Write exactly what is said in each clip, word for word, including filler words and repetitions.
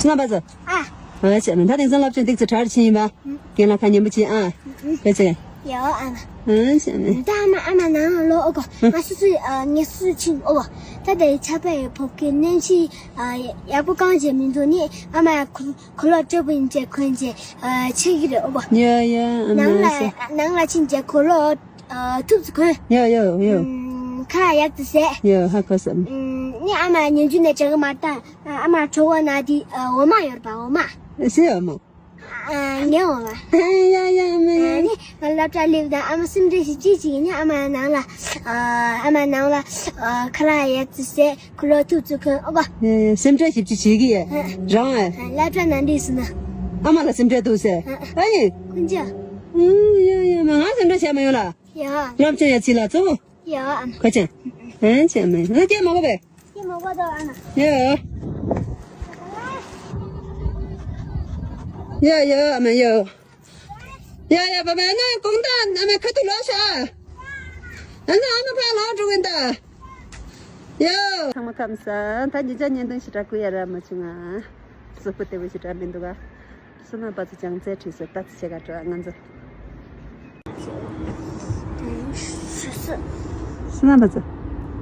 ང་བ་ཚོ། ཨ། ཨ་ཅེ་མེ་ད་དེང་སང་སློབ་སྦྱོང་ཏིག་ཙི་དྲག་ཕྱིན་ཡིན་པ། རྒན་ལགས་ཁ་ཉན་པོ་ཅིག་ཨ། དེ་ཚེ། ཡོ་ཨ་མ། ཨ་ཅེ་མེ། ད་ཨ་མ་ཨ་མ་ནང་ལོག་ཨོ་གོ། ང་སོ་སོའི་ཨ་ངས་སོ་སོའི་ཕྱིན་ཨོ་གོ། ད་དེ་ཆར་པའི་བོབ་ཀའི་གནམ་གཤིས་ཨ་ཡག་པོ་གང་བྱས་མི་འདུག་ནི་ཨ་མ་གོ་གོ་ལོག་སྤྲོད་པ་ཡིན་ཅེ་གོན་ཅེ་ཨ་ཆེ་གི་རེད་ཨོ་གོ། ཡ་ཡ་ཨ་མ་ནང་ལ་ས། ནང་ལ་ཕྱིན་ཅེ་གོ་ལོག་ཨ་ཐུབ་ཙི་གོན། ཡ་ཡ་ཡ། ཁ་ཡག་ཏུ་ཟས། ཡ་ཧ་གོ་སམ། ནི་ཨ་མ་ཉན་རྒྱུ་ནས་དྲག་གི་མ་ད། ཨ་མ་གྲོགས་པོ་ན་དེ་འོ་མ་ཡོད་པ་འོ་མ། སེ་འོ་མ། ངའི་འོ་མ། ཡ་ཡ་ཨ་མ་ཡ། ནི་ང་སློབ་གྲྭ་སླེབས་དང་ཨ་མ་སེམས་ཁྲལ་ཞིག་ཅི་ཞིག་ནི་ཨ་མ་ནང་ལ། ཨ་མ་ནང་ལ་ཁ་ལག་ཡག་ཙི་ཟས་ཁོ་ལོ་ཐུག་ཙི་གོན་ཨོ་གོ། ཡ་ཡ་སེམས་ཁྲལ་ཞིབ་ཅི་བྱེད་ཀྱི་ཡ། རང་ཨ། སློབ་གྲྭ་ནང་འདྲིས་སུ་ན། ཨ་མ་ལ་སེམས་ཁྲལ་འདུག་ཟེར། ཨ་ཡིན། ཁུན་ཅི། ཡ་ཡ་མ་ང་སེམས་ཁྲལ་བྱས་མ་ཡོང་ལ། ཡ། སློབ་སྦྱོང་ཡ་ཅི་ལ་ཙོ། ཡ་ཨ་མ། ཁ་ཅན། ཨ་ཅན་མ་ང་སྐད་མ་གོ་བས། ཡ། ཡ་ཡ་ཨ་མ་ཡ། ཡ་ཡ་བ་བ་ན་གོང་ད་ཨ་མ་ཁ་ཐུག་ལོག་ཤ། ཨ་ན་ཨ་མ་ཕ་ལོག་འགྲོ་གིན་ད། ཡ། ཚང་མ་ཁམས་བཟང་། ད་ཉིན་ཅག་བརྙན་ཐུང་ཞིག་འདྲ་བསྐུར་ཡ་ར་མ་བྱུང་ང་། གཟུགས་པོ་བདེ་པོ་ཞིག་འདྲ་མི་འདུག་ག། བསོད་ནམས་པ་ཚོ་སྦྱོང་ཚན་བྲིས་སོ་ལྟ་ཚེ་ཆེ་ག་འགྲོ་ང་ཚོ། བསོད་ནམས་པ་ཚོ།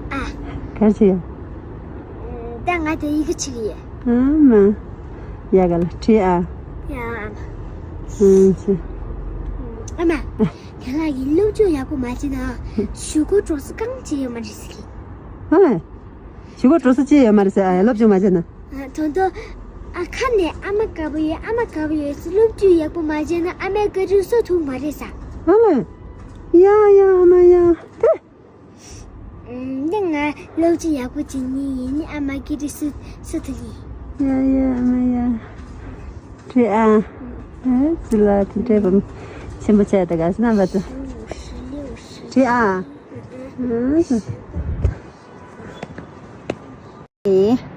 ཨ། གར་ཆེ་ཡ། ད་ང་དེ་ཡི་གེ་ཆིག་ཡེ། ཨ་མ། ཡ་ག་ལ་ཁྲི་ཨ། ཡ། ཨ་ཆེ། ཨ་མ། དེ་ལ་ཡིན་སློབ་སྦྱོང་ཡག་པོ་མ་བྱས་ན་ཞུ་སྒོ་གྲོགས་སུ་རྐང་བྱེད་ཡོད་མ་རེད་ཟེར་གི། ཨ་མ། ཞུ་སྒོ་གྲོགས་སུ་ཅི་ཡོད་མ་རེད་ཟེར་ཨ་ཡ་སློབ་སྦྱོང་མ་བྱས་ན། ཨ་དོན་དུ། ཨ་ཁ་ནས་ཨ་མ་དགའ་པོ་ཡོད་ཨ་མ་དགའ་པོ་ཡོད་ཟེར་སློབ་སྦྱོང་ཡག་པོ་མ་བྱས་ན་ཨ་མའི་བཀའ་དྲིན་གསོ་ཐུབ་མ་རེད་ས། ཨ་མ། ཡ་ཡ་ཨ་མ་ཡ། དེ། འདི་ང་སློབ་སྦྱོང་ཡག་པོ་བྱེད་ཉེན་ཡིན་ཨ་མ་བཀའ་དྲིན་གསོ་གསོ་ཐུབ་ཉེན། ཡ་ཡ་ཨ་མ་ཡ། ཁྲི་ཨ། ཨ་ཙི་ལ་དེ་འདྲའི་བུ་ཆེན་པོ་བྱས་ད་ག་སྣམ་པ་ཚོ། ཁྲི་ཨ།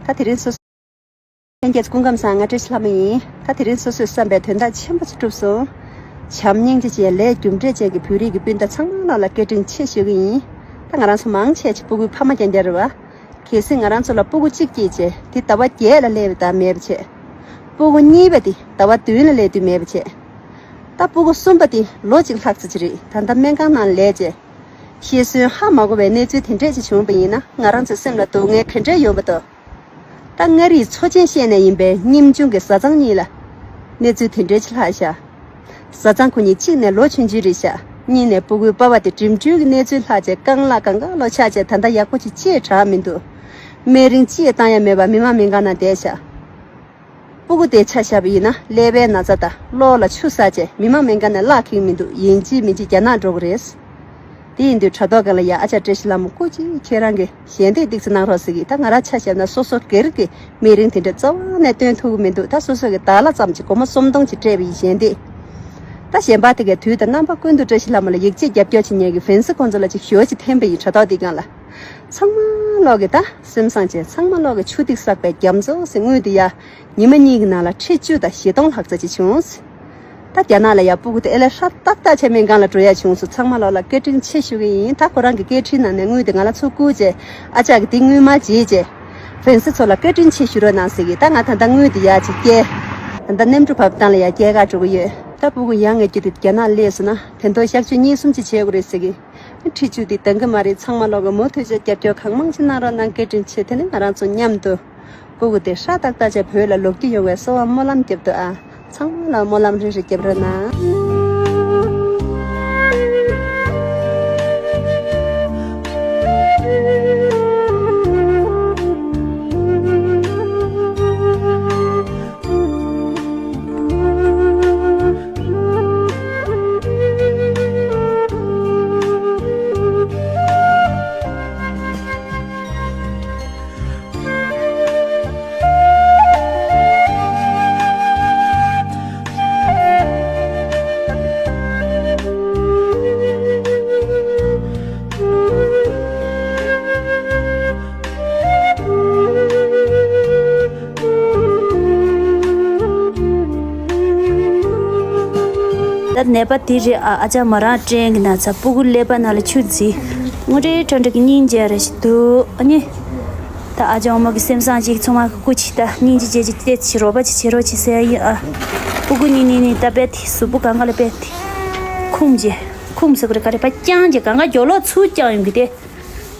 ད་དེ་རིང་སོ་སོ། ལྷན་རྒྱས་སྐུ་ཁམས་བཟང་། ང་བཀྲ་ཤིས་ལྷ་མོ་ཡིན། ད་དེ་རིང་སོ་སོས་བསམ་པའི་དོན་དག་ཆེན་པོ་ཞིག་གྲུབ་སོང་། བྱམས་སྙིང་རྗེ་ཅན་ལས་རྒྱུ་འབྲས་ཅན་གྱི་བོད་རིགས་ཀྱི་སྤུན་ཟླ་ཚང་མ་ལ་སྐད་འཕྲིན་ཆེ་ཞུ་གི་ཡིན། ད་ང་རང་ཚོ་མང་ཆེ་ཆེ་སྤུ་གུའི་ཕ་མ་རྐྱང་རྐྱང་རེད་བ། གལ་སྲིད་ང་རང་ཚོ་ལ་སྤུ་གུ་གཅིག་སྐྱེས་རྗེས་དེ་ཟླ་བ་བརྒྱད་ལ་སླེབས་པ་དང་མེད་པ་བྱས། སྤུ་གུ་གཉིས་པ་དེ་ཟླ་བ་བདུན་ལ་སླེབས་དུས་མེད་པ་བྱས། ད་སྤུ་གུ་གསུམ་པ་དེ་ལོ་གཅིག་ལྷག་ཙམ་ཅིག་རེད། ད་ལྟ་སྨན་ཁང་ནང་ལས་བྱས། ཤི་གསོན་ཧ་མ་གོ་བའི་གནས་ཚུལ་དེ་འདྲས་ཅིག་བྱུང་བ་ཡིན་ན་ང་རང་ཚོའི་སེམས་ལ་སྡུག་བསྔལ་ག་འདྲས་ཡོང་བ་དང་། ད་མངའ་རིས་མཚོ་ཆེན་བཤད་ནས་ཡིན་པའི་ཉིན་ཆུང་གི་བཟའ་ཚང་གཉིས་ལ་གནས་ཚུལ་དེ་འདྲས་ཅིག་ལྷག་ཤག་བཟའ་ཚང་ཁོ་གཉིས་གཅིག་ནས་ལོ་ཆུང་ཆུང་རེད་ཤག་གཉིས་ནས་སྤུ་གུའི་པ་ཕ་དེ་འགྲིམ་འགྲུལ་གྱི་གནས་ཚུལ་ལྷག་བྱས་རྐང་ལག་གང་ག་ལོ་ཆགས་བྱས་ད་ལྟ་ཡག་པོ་ཅིག་ཅིག་དྲག་མི་འདུག་སྨན་རིན་ཅིག་བཏང་ཡ་མེད་པར་མི་མང་སྨན་ཁང་ནང་བསྡད་ཤག་སྤུ་གུ་དེ་ཆ་བཞག་པ་ཡིན་ན་ཀླད་པའི་ན་ཚ་དང་གློ་ལ་ཆུ་བསགས་བྱས་མི་མང་སྨན་ཁང་ནས་གླགས་འཁེལ་མི་འདུག་ཡིན་གཅིག་མིན་གཅིག་རྒྱ་ནག་འགྲོ་གི་རེད། དེ་ཡིན་དུས་དྲ་ཐོག་སྒང་ལ་ཡ་ཨ་ཅག་བཀྲ་ཤིས་ལྷ་མོ་སྐུ་མཁྱེན་ཁྱེད་རང་གིས་ཞལ་འདེབས་ཏིག་ཙི་གནང་རོགས་ཟེར་གི། ད་ང་རང་ཆ་བཞག་ན་སོ་སོ་སྒེར་གྱི་སྨན་རིན་དེ་འདྲ་རྩ་བ་ནས་བཏོན་ཐུབ་ཀྱི་མི་འདུག་ད་སོ་སོ་གི་དར་ལ་ཙམ་གྱི་སྒོར་མོ་སུམ་སྟོང་ཅིག་སྤྲད་པ་ཡིན་ཞལ་འདེབས། ད་གཞན་པ་དེ་གའི་དུས་དང་རྣམ་པ་ཀུན་ཏུ་བཀྲ་ཤིས་ལྷ་མོ་ལ་ཡིད་ཆེས་རྒྱབ་སྐྱོར་བྱེད་མཁན་གྱི་ཧྥེན་སི་ཁོང་ཚོ་ལ་ཅིག་ཞོ་ཅིག་འཐེན་པ་ཡིན་དྲ་ཐོག་འདི་སྒང་ལ། ཚང་མ་ལོག་གི་ད་སེམས་བཟང་བྱས་ཚང་མ་ལོག་གི་ཆུ་ཐིགས་བསགས་པའི་རྒྱ་མཚོ་ཟེར་དངུལ་དེ་ཡ། ཉི་མ་གཉིས་ཀྱི་ནང་ལ་ཁྲི་བཅུ་དང་བཞི་སྟོང་ལྷག་ཙམ་ཅིག་བྱུང་། ད་རྒྱ་ནག་ལ་ཡ་སྤུ་གུ་དེ་ཨེ་ལས་ཧྲ་ཏག་ཏག་བྱས་སྨན་ཁང་ལ་འགྲོ་ཡ་བྱུང་སོང་། ཚང་མ་ལོག་ལ་བཀའ་དྲིན་ཆེ་ཞུ་གི་ཡིན། ད་ཁོ་རང་གི་སྐད་འཕྲིན་ནང་ནས་དངུལ་དེ་ང་ལ་ཚུར་བསྐུར་བྱས་ཨ་ཅག་གི་དེ་དངུལ་མ་བརྗེས་བྱས། ཧྥེན་སི་ཚོ་ལ་བཀའ་དྲིན་ཆེ་ཞུ་རོགས་གནང་ཟེར་གི། ད་ང་ད་ལྟ་དངུལ་དེ་ཡ་ཅིག་སྐྱེལ། ད་ལྟ་གནམ་གྲུ་བབས་སྟངས་ལ་ཡ་སྐྱེལ་ག་འགྲོ་གི་ཡོད། ད་སྤུ་གུ་ཡ་ང་རྒྱུ་དེ་རྒྱ་ནག་སླེབས་སོང་ན་དེ་འདོ་གཤག་བཅོས་གཉིས་གསུམ་ཅིག་བྱེད་དགོས་རེད་ཟེར་གི། ཁྲི་བཅུ་དེ་འདང་གི་མ་རེད། ཚང་མ་ལོག་གི་མུ་མཐུད་ཅིག་རྒྱབ་སྐྱོར་གང་མང་ཅིག་གནང་རོགས་གནང་། བཀའ་དྲིན་ཆེ། དེ་ནི་ང་རང་ཚོ་མཉམ་དུ་སྤུ་གུ་དེ་ཧྲ་ཏག་ཏག་བྱས་བོད་ལ་ལོག་རྒྱུ་ཡོང་བའི་གསོལ་བ་སྨོན་ལམ་རྒྱབ་འདུག་ཨ། ཚང་མ་ལ་སྨོན་ལམ་རེ་རེ་རྒྱབ་རོགས་གནང་། ད་ནད་པ་དེ་རེད་ཨ། ཨ་ཅག་མོ་རང་སྐྲན་གྱི་ན་ཚ། སྤུ་གུ་ཀླད་པ་ནང་ལ་ཆུ་འཛིན། དངོས་འབྲེལ་ཁྲ་འདྲ་གི་སྙིང་རྗེ་རེ་ཞིག་འདུག་ཨ་ནི། ད་ཨ་ཅག་འོ་མ་གི་སེམས་བཟང་ཅིག་ཚང་མ་གི་སྐུ་མཁྱེན། ད་སྙིང་རྗེ་ཅན་ཅིག་ཏོག་ཙམ་རོགས་པ་ཅིག་བྱེད་རོགས་བྱེད་ཟེར་ཡ་ཡིན་ཨ། སྤུ་གུ་གཉིས་གཉིས་གཉིས་ད་རྦད་དེ་གཟུགས་པོ་གང་ག་ལ་རྦད་དེ་ཁུམ་རྗེས་ཁུམ་ཟེར་དགོས་རེད། ག་རེ་ཕར་བརྐྱངས་རྗེས་གང་ག་རྒྱབ་ལོག་ཚུར་བརྐྱངས་ཡོང་གི་དེ།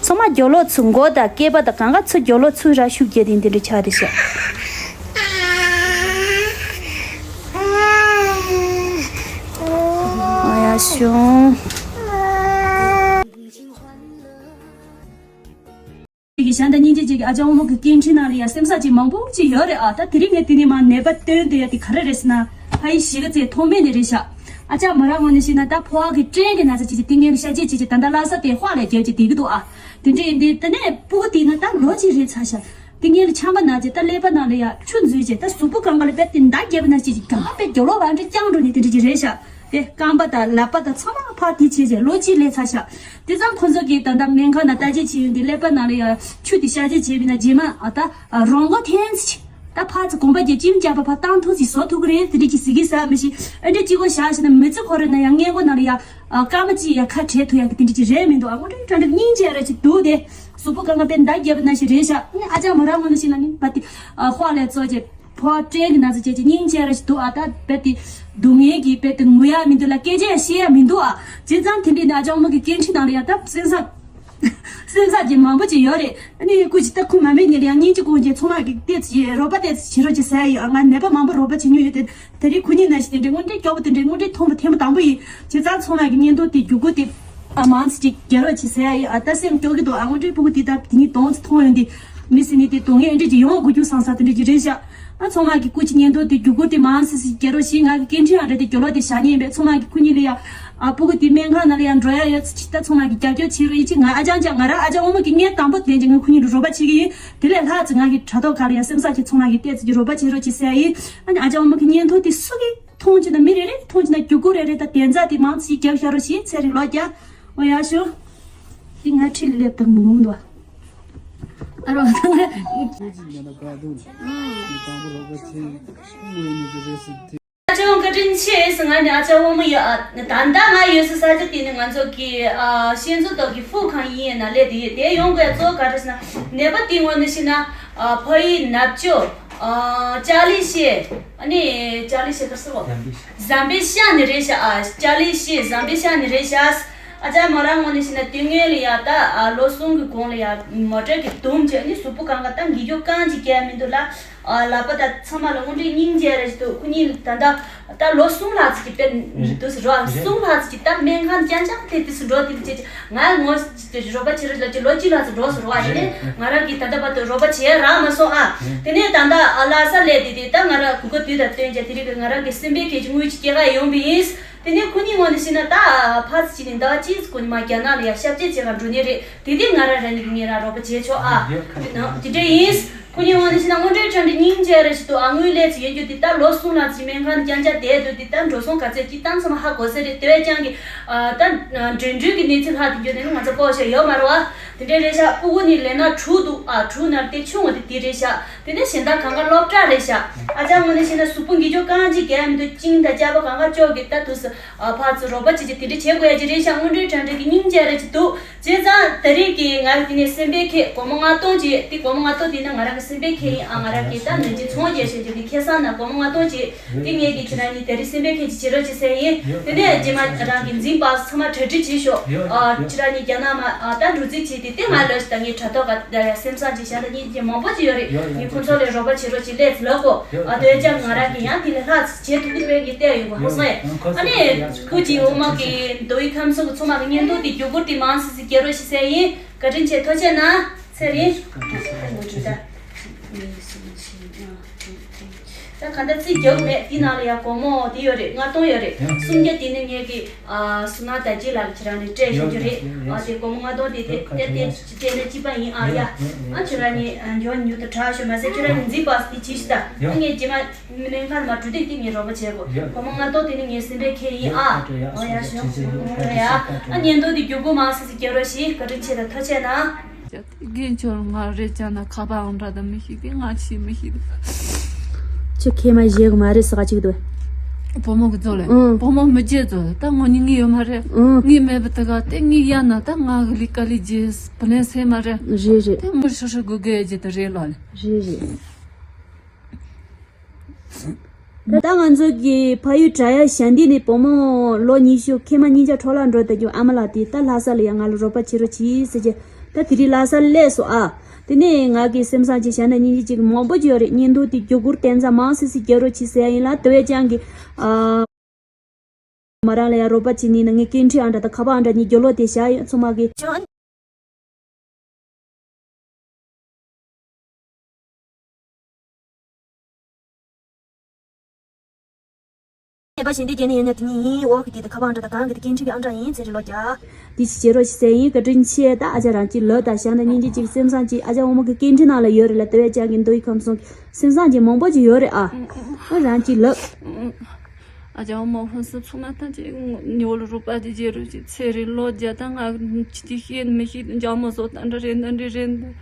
ཚང་མ་རྒྱབ་ལོག་ཚུར། མགོ་དང་སྐེད་པ་དང་གང་ག་ཚུར་རྒྱབ་ལོག་ཚུར་ར་ཤུགས་རྒྱག་དེ་འདི་འདྲ་ཆགས་རེད་ཤག་ཨ་ཡ་ཤོང་། ཅིག་གི་ཞན་དང་སྙིང་རྗེ་ཅན་གྱི་ཨ་ཅག་འོ་མ་གི་སྐད་འཕྲིན་ནང་ལ་ཡ་སེམས་བཟང་ཅིག་མང་པོ་ཅིག་ཡོད་རེད་ཨ། ད་དེ་རིང་ངས་དེ་ནས་མར་ནད་པ་བསྟན་བསྡད་ཡ་དེ་ག་རེ་རེད་ཟེར་ན། ཕ་ཡི་གཞིས་ཀ་རྩེ་ཐོག་མེད་ནས་རེད་ཤག་ཨ་ཅག་མོ་རང་ངོས་ནས་བཤད་ན་ད་ཕོ་བ་གི་སྐྲན་གྱི་ན་ཚ་ཅིག་ཅིག་སྟེང་གི་ཤ་རྗེས་ཅིག་ཅིག་ད་ལྟ་ལྷ་ས་དེ་ཧྭ་ལས་རྒྱབ་ཅིག་བསྡད་ཀྱི་འདུག་ཨ། དེ་འདྲ་ཡིན་དུས་དེ་ནས་སྤུ་གུ་དེ་ན་ད་ལོ་གཅིག་རེད་ཚར་ཤག་དེ་ངས་ལ་ཆམ་པ་ན་ཅིག་ད་ཀླད་པ་ནང་ལ་ཡ་ཆུ་འཛུལ་ཅིག་ད་གཟུགས་པོ་གང་ག་ལ་རྦད་དེ་མདའ་རྒྱབ་པ་ན་ཅིག་ཅིག་གང་ག་དཔེ་རྒྱབ་ལོག་བ་འདྲ་བརྐྱངས་འགྲོ་ནས་དེ་འདྲ་ཅིག་རེད་ཤག་དེ་རྐང་པ་དང་ལག་པ་དང་ཚང་མ་ཕར་དེ་བྱས་བྱས་ལོ་གཅིག་ལས་ཚར་ཤག་དེ་ཙང་ཁོ་ཚོ་གིས་ད་ལྟ་སྨན་ཁང་ནང་བརྟག་དཔྱད་བྱས་ཡོང་དུས་ཀླད་པ་ནང་ལ་ཡང་ཆུ་དེ་གཤག་བཅོས་བྱས་པ་ན་རྗེས་མ་ཨ་ད་རོང་མགོ་འཐེན་ཚེ་ད་ཕར་ཚུར་གོམ་པ་རྒྱབ་ཅིམ་རྒྱབ་པ་ཕར་བཏང་ཐུབ་ཚེ་བཟོ་ཐུབ་ཀྱི་རེད། དེ་འདྲ་ཅིག་ཟེར་གྱི་ཟེར་མི་ཤེས། ཨ་འདྲ་གཅིག་པོ་བཞག་བྱས་ན་མི་ཚེ་ཁོ་རའི་ནང་ཡང་སྔས་མགོ་ནང་ལ་ཡང་ཨ་སྐར་མ་གཅིག་ཡང་ཁ་བྲལ་ཐུབ་ཡག་གི་དེ་འདྲ་ཅིག་རེད་མི་འདུག་ཨ་དངོས་འབྲེལ་དྲང་འདྲ་སྙིང་རྗེ་ར་ཅིག་འདུག་དེ་གཟུགས་པོ་གང་ག་དཔེ་མདའ་རྒྱབ་པ་ནང་བཞིན་རེད་ཤག་ཨ་ཅག་མོ་རང་ངོས་ནས་བཤད་ན་ནི་བ་དེ་ཨ་ཧྭ་ལས་ཚོ་བྱས། ཕོ་བ་སྐྲན་གྱི་ན་ཚ་བྱས་ཀྱི་སྙིང་རྗེ་ར་ཞིག་འདུག་ཨ། ད་རྦད་དེ་སྡུག་བསྔལ་གྱིས་རྦད་དེ་ངུ་ཡག་མི་འདུག་ལ་སྐད་ཆ་ཡང་བཤད་ཡག་མི་འདུག་ཨ། བྱས་ཙང་དེ་འདྲའི་ནས་ཨ་ཅག་མོ་གི་སྐད་འཕྲིན་ནང་ལ་ཡང་ད་སེམས་བཟང་སེམས་བཟང་ཅིག་མང་པོ་ཅིག་ཡོད་རེད། ཨ་ནི་སྐུ་མཁྱེན་ད་ཁུ་མ་མེད་ཉིན་ལ་ཡང་སྙིང་རྗེ་སྐུ་མཁྱེན་ཚང་མ་གི་ཏོག་ཙམ་རོགས་པ་ཏོག་ཙམ་བྱེད་རོགས་ཅིག་ཟེར་ཡ་ཡིན་ཨ། ང་ནད་པ་མང་པོ་རོགས་པ་བྱེད་མྱོང་ཡོད་དེ། དེ་རིང་ཁུ་ཉིན་ནང་བཞིན་དེ་འདྲའི་དངོས་འབྲེལ་སྐྱོ་པོ་དེ་འདྲའི་དངོས་འབྲེལ་མཐོང་བ་ཐེངས་མ་དང་པོ་ཡིན། བྱས་ཙང་ཚང་མ་གི་བརྙན་ཐུང་དེ་བརྒྱུད་སྐུར་དེ་ཨ་མང་ཙམ་ཅིག་རྒྱག་རོགས་བྱེད་ཟེར་ཡ་ཡིན་ཨ། ད་སེམས་སྐྱོ་གི་འདུག་ཨ། དངོས་འབྲེལ་སྤུ་གུ་དེ་ད་དེ་ཉིད་དོང་ཙམ་མཐོང་ཡོང་དེ་མི་སེམས་ནི་དེ་སྡུག་བསྔལ་འདྲ་ཅིག་ཡོང་དགོས་རྒྱུ་བསམ་ས་དེ་འདྲ་ཅིག་རེད་ཤག་ཨ་ཚང་མ་གི་སྐུ་མཁྱེན་བརྙན་ཐུང་དེ་བརྒྱུད་སྐུར་དེ་མང་ཙམ་ཞིག་རྒྱག་རོགས་བྱེད། ང་གི་སྐད་འཕྲིན་ཡང་རེད་དེ་རྒྱབ་ལོགས་དེ་བཞག་ཉན་པས་ཚང་མ་གི་ཁུ་ཉིན་ལ་ཡ་ཨ་སྤུ་གུ་དེ་སྨན་ཁང་ནང་ལ་ཡང་འགྲོ་ཡ་ཡོད་ཅིག་ད་ཚང་མ་གི་རྒྱབ་སྐྱོར་བྱེད་རོགས་ཡིན་ཅིག་ང་ཨ་ཅང་ཅང་ང་རང་ཨ་ཅག་འོ་མ་གི་བརྙན་དང་པོ་དེ་འདྲ་ཅིག་ང་ཁུ་ཉིན་ལ་རོགས་པ་བྱེད་ཀྱི་ཡིན། དེ་ལས་ལྷག་ཙམ་ང་གི་དྲ་ཐོག་ཁག་ལ་ཡང་སེམས་བཟང་ཅིག་ཚང་མ་གི་ཏོག་ཙམ་གྱི་རོགས་པ་བྱེད་རོགས་བྱེད་ཟེར་ཡ་ཡིན། ཨ་ནི་ཨ་ཅག་འོ་མ་གི་བརྙན་ཐུང་དེ་སུ་གིས་མཐོང་བྱུང་ན་མི་རེ་རེ་མཐོང་བྱུང་ན་རྒྱུ་སྒོ་རེ་རེ་དང་དེ་ཚ་དེ་མང་ཙམ་ཞིག་རྒྱབ་བཞག་རོགས་ཞེས་ཚེ་རིང་ལོ་རྒྱ། འོ་ཡག་ཤོ། དེ་ང་ཁྲིད་ལེབ་དང་མི་འོང་དོ། ཨ་རོ་ད་ང་། ཁྱོད་ཀྱིས་ཉན་ན་དགའ་འདུག་ངས་དང་པོ་རོགས་པ་བྱས་ངོས་ནས་ཀྱི་རེད་ཟེར་དེ། ཨ་ཅག་བཀའ་དྲིན་ཆེ་ཟེར། ང་ནི་ཨ་ཅག་འོ་མ་ཡོད་ཨ། ད་ལྟ་ང་ཡོད་ས་ས་ཆ་དེ་ནི་ང་ཚོ་གི་ཨ་ཤན་ཛུ་ཏོག་གི་ཧྥུའུ་ཁང་ཡིན་ཡིན་ན་ལས་དེ་ཡོད་དེ་ཡོང་དགོས་གཙོ་བོ་ག་རེ་ཟེར་ན་ནད་པ་དེ་ངོས་ནས་བཤད་ན་ཨ་ཕ་ཡུལ་ནབ་ཅོ་ཨ་ཅ་ལི་ཤེ། ཨ་ནི་ཅ་ལི་ཤེ་ག་རེ་ཟེར་བ། ཟམ་པའི་ཤ་ནི་རེད་ཤག་ཨ་ཅ་ལི་ཤེ་ཟམ་པའི་ཤ་ནི་རེད་ཤག་ཨ་ཅག་མོ་རང་ངོས་ནས་བཤད་ན་དེ་སྔོན་ལ་ཡ་ད་ཨ་ལོ་གསུམ་གི་གོང་ལ་ཡ་མོ་ཊ་གི་དུམ་བྱས་ནི་གཟུགས་པོ་གང་ག་ད་འགྱིག་སྐྱོག་རྐང་གཅིག་རྒྱག་མི་འདུག་ལ། ཨ་ལག་པ་དང་ཚང་མ་ལ་དངོས་འབྲེལ་སྙིང་རྗེ་རེ་ཞིག་འདུག་ཁོ་གཉིས་ད་ལྟ་ད་ལོ་གསུམ་ལྷག་ཙམ་གྱི་དཔེ་འདུག་ཟེར་རོ། གསུམ་ལྷག་ཙམ་གྱི་ད་སྨན་ཁང་རྐྱང་རྐྱང་དེ་དུས་སུ་འགྲོ་དེ་ལ་བྱེད་ང་ངོ་རོགས་པ་བྱེད་རོགས་ལ་ཅི་ལོ་གཅིག་ལྷག་ཙམ་འགྲོ་ཟེར་རོ། ཨ་ཡིན་ནས་ང་རང་གིས་ད་ལྟ་བར་དུ་རོགས་པ་བྱེད་རག་མ་སོང་ཨ། དེ་ནས་ད་ལྟ་ཨ་ལྷ་ས་སླེབས་དེ་དེ་ད་ང་རང་གོ་སྐབས་དུས་དང་བསྟུན་བྱས་དེ་རིང་གི་ང་རང་གི་སེམས་པའི་ཁྱད་ཀྱི་དངུལ་གྱི་སྐྱེད་ཀ་ཡོང་བ་ཡིན། དེ་ནས་ཁོ་གཉིས་ངོས་ནས་བཤད་ན་ད་ཕར་ཚུར་བྱས་ནས་ཟླ་བ་གཅིག་ཙམ་གོང་ནས་མར་རྒྱ་ནག་ལ་ཡ་ཞབས་ཕྱི་བྱེད་གར་འགྲོ་ནི་རེད། དེ་དུས་ང་རང་རང་ཉིད་ཀྱིས་ངེད་རང་རོགས་པ་བྱས་ཆོག་ཨ། དེ་འདྲ་ཡིན། ཁོ་གཉིས་ངོས་ནས་བཤད་ན་དངོས་འབྲེལ་དྲང་འབྲེལ་སྙིང་རྗེ་རེ་ཞིག་འདུག་ཨ། དངུལ་ལས་ཚུར་ཡོད་རྒྱུ་དེ་ད་ལོ་གསུམ་ལྷག་ཙམ་སྨན་ཁང་རྐྱང་རྐྱང་བསྡད་འདུག་དེ་ད་འགྲོ་སོང་ག་ཚད་ཅིག་བཏང་ཚང་མ་ཧ་གོ་ས་རེད། དེ་བས་ཀྱང་གི་ཨ་ད་འགྲིམ་འགྲུལ་གྱི་གནས་ཚུལ་ལྷག་དེ་འགྱོ་དེ་ནི་ང་ཚོ་ལྐོག་བཤད་ཡོད་མ་རེད་བ། དེ་འདྲའི་རེད་ཤག་སྤུ་གུ་ནི་ལས་ན་དྲུག་འདུག་ཨ། དྲུག་ནང་དེ་ཆུང་བ་དེ་དེ་རེད་ཤག་དེ་ནས་གཞན་དག་གང་ག་སློབ་གྲྭ་རེད་ཤག་ཨ་ཅག་ངོས་ནས་བཤད་ན་གཟུགས་པོ་འགྱིག་སྐྱོག་རྐང་གཅིག་རྒྱག་མི་འདུག་གཅིན་དང་སྐྱ་པ་གང་ག་ཅོག་གི་ད་དུས་སུ་ཨ་ཕར་ཚུར་རོགས་པ་བྱེད་ཀྱི་དེ་འདྲ་བྱེད་དགོས་ཡ་ཅིག་རེད་ཤག་དངོས་འབྲེལ་དྲང་འབྲེལ་གྱི་སྙིང་རྗེ་རེ་ཅིག་འདུག་བྱས་ཙང་དེ་རིང་གི་ང་དེ་ནས་སེམས་པའི་ཁྱད་སྒོར་མོ་ལྔ་སྟོང་ཅིག་དེ་སྒོར་མོ་ལྔ་སྟོང་དེ་ནི་ང་རང་གི་སེམས་པའི་ཁྱད་ཡིན་ཨ། ང་རང་གི་ད་ནང་ཆེན་ཚོང་རྒྱག་བྱས་ཀྱི་ཁེ་བཟང་ན་སྒོར་མོ་ལྔ་སྟོང་ཅིག་དེ་ངས་ཀྱིས་ཁྱེད་རང་གཉིས་དེ་རིང་སེམས་པའི་ཁྱད་ཅིག་བྱེད་རོགས་བྱེད་ཟེར་ཡིན། དེ་ནས་རྗེས་མ་རང་གི་འཛིན་པ་ཚང་མ་གྲ་སྒྲིག་བྱེད་ཤོག་ཨ། ཁྱེད་རང་གཉིས་རྒྱ་ནག་མ་ཨ་ད་འགྲོ་རྩིས་བྱས་ཏེ་དེ་ང་ལོས་ད་ངའི་དྲ་ཐོག་ག་ད་ཡ་སེམས་བཟང་ཅིག་བྱས་ད་གཉིས་ཀྱི་མང་པོ་ཅིག་ཡོད་རེད། ངས་ཁོ་ཚོ་ལས་རོགས་པ་བྱེད་རོགས་ཅིག་སླེབས་ལབ་གོ་ཨ། དོན་ཅང་ང་རང་གིས་ཡང་དེ་ལས་ལྷག་བྱེད་ཐུབ་ཀྱི་རེད་ངས་བལྟས་ཡོད་གོ་ཧ་སང་ཡ། ཨ་ནི་ཁོ་གཅིག་འོ་མ་གི་མདོ་དབུས་ཁམས་གསུམ་གྱི་ཚང་མ་གི་བརྙན་ཐུང་དེ་བརྒྱུད་སྐུར་དེ་མང་སེ་སེ་རྒྱག་རོགས་ཞེས་ཟེར་ཡིན། བཀའ་དྲིན་ཆེ། ཐུགས་རྗེ་གནང་། ཚེ་རིང་། ད་ག་འདྲ་རྩིས་རྒྱག་མེད། དེ་ནང་ལ་ཡ་སྒོར་མོ་དེ་ཡོད་རེད། ལྔ་སྟོང་ཡོད་རེད། སུམ་བརྒྱ་དེ་ནི་ངེད་ཀྱི་ཨ་སུ་ན་ད་ཅི་ལགས་ཁྱེད་རང་ནས་སྤྲད་ཤོག་རྒྱུ་རེད། ཨ་དེ་སྒོར་མོ་ལྔ་སྟོང་དེ་དེ་དེ་དེ་དེ་ནི་གཅིག་པ་ཡིན་ཨ་ཡ། ཨ་ཁྱེད་རང་ནི་ཨ་མགྱོགས་མྱུར་དུ་དྲག་ཤོག་མ་ཟད་ཁྱེད་རང་ནི་འཛིན་པ་དེ་བྱིས་ཤིག་ད། ཨ་ངས་རྗེས་མ་སྨན་ཁང་ལ་མ་འགྲོ་དུས་དེ་ངས་རོགས་པ་བྱེད་དགོས། སྒོར་མོ་ལྔ་སྟོང་དེ་ནི་ངའི་སེམས་པའི་ཁྱད་ཡིན་ཨ། ཨོ་ཡ་ཤོག་ཨོ་ཡ། ཨ་བརྙན་ཐུང་དེ་བརྒྱུད་སྐུར་མང་སེ་སེ་རྒྱག་རོགས་ཞེས་བཀའ་དྲིན་ཆེ་དང་ཐུགས་རྗེ་གནང་། རྒན་ཁྱོད་ང་རེད་ཅག་ན་ཁ་པར་ཨང་འདྲ་དང་མི་ཤེས་ཏེ་ང་ཆེས་མི་ཤེས་ཏེ། ཁྱོད་ཁས་མ་བཞེས་གི་མ་རེད་ཟེར་ག་ཅིག་འདུག་བུ་མོ་གི་ཚོ་ལས། ཨང་། བུ་མོ་མི་རྒྱལ་ཚོ་ད་ངོ་ནི་ངི་ཡོད་མ་རེད། ཨང་། ངི་མེད་པ་དེ་ག་དེ་ངི་ཡ་ན་ད་ང་གི་ལི་ཀ་ལི་རྗེས་བུ་ལན་སེ་མ་རེད། རེད་རེད། དེ་མི་ཧྲི་ཧྲི་གུ་གེ་རྗེས་དེ་རེད་ལོ་ལེ། རེད་རེད། ད་ང་ཚོ་གི་ཕ་ཡུལ་བྲག་གཡབ་ཞལ་འདི་ནས་བུ་མོ་ལོ་ཉི་ཤུ་ཁལ་མ་གཉིས་ཆ་འཕྲོ་བརླག་འགྲོ་བསྡད་རྒྱུ་ཨ་མ་ལགས་དེ་ད་ལྷ་ས་ལ་ཡ་ང་ལ་རོགས་པ་བྱེད་རོགས་གྱིས་ཟེར་གྱི། ད་དེ་རིང་ལྷ་ས་སླེབས་སོང་ཨ། དེ་ནས་ང་གི་སེམས་བཟང་ཅིག་བྱས་ན་སྙིང་རྗེ་ཅིག་མང་པོ་ཅིག་ཡོད་རེད། བརྙན་ཐུང་དེ་བརྒྱུད་སྐུར་བསྟན་ཙམ་མང་སི་སི་རྒྱག་རོགས་གྱིས་ཟེར་ཡ་ཡིན་ལ། དེ་བས་ཀྱང་གི་ཨ། མ་རང་ལ་ཡང་རོགས་པ་བྱེད་ནི་ན་ངའི་སྐད་འཕྲིན་ཨ་འདྲ་དང་ཁ་པར་ཨ་འདྲ་གཉིས་རྒྱུ་ལོ་དེ་བཞག་ཡོད་ཚང་མ་གི། ནད་པ་གཞན་དེ་རྒྱན་ནས་ཡོད་ན་དེ་ཉིད་ཡིན། འོག་གི་དེ་དང་ཁ་པར་ཨ་འདྲ་དང་གང་གི་དེ་སྐད་འཕྲིན་གྱི་ཨ་འདྲ་ཡིན་ཚེ་རིང་ལོ་བརྒྱ། དེ་ཞིག་བྱེད་རོགས་ཞིག་ཟེར་ཡིན། བཀའ་དྲིན་ཆེ། ད་ཨ་ཅག་རང་གཅིག་ལབ་དང་བཞག་ན་སྙིང་རྗེ་ཅིག་སེམས་བཟང་ཅིག་ཨ་ཅག་འོ་མ་གི་སྐད་འཕྲིན་ནང་ལ་ཡོད་རེད་ལ། དེ་བས་ཀྱང་གི་མདོ་ཡི་ཁམས་གསུམ་གི་སེམས་བཟང་ཅིག་མང་པོ་ཅིག་ཡོད་རེད་ཨ། ཨ་རང་གཅིག་ལབ། ཨ་ཅག་འོ་མ་ཧོན་སུ་ཚུགས་ན་ཐང་ཅིག་ཉོ་ལ་རུ་པ་ཅིག་བརྗེ་རུ་ཅིག་ཚེ་རིང་ལོ་བརྒྱ་ད་ང་ཅི་ཅི་ཤེས་མི་ཤེས་འཇག་མོ་བཟོ་ད་འདྲ་རེད་འདི་འདྲ་རེད།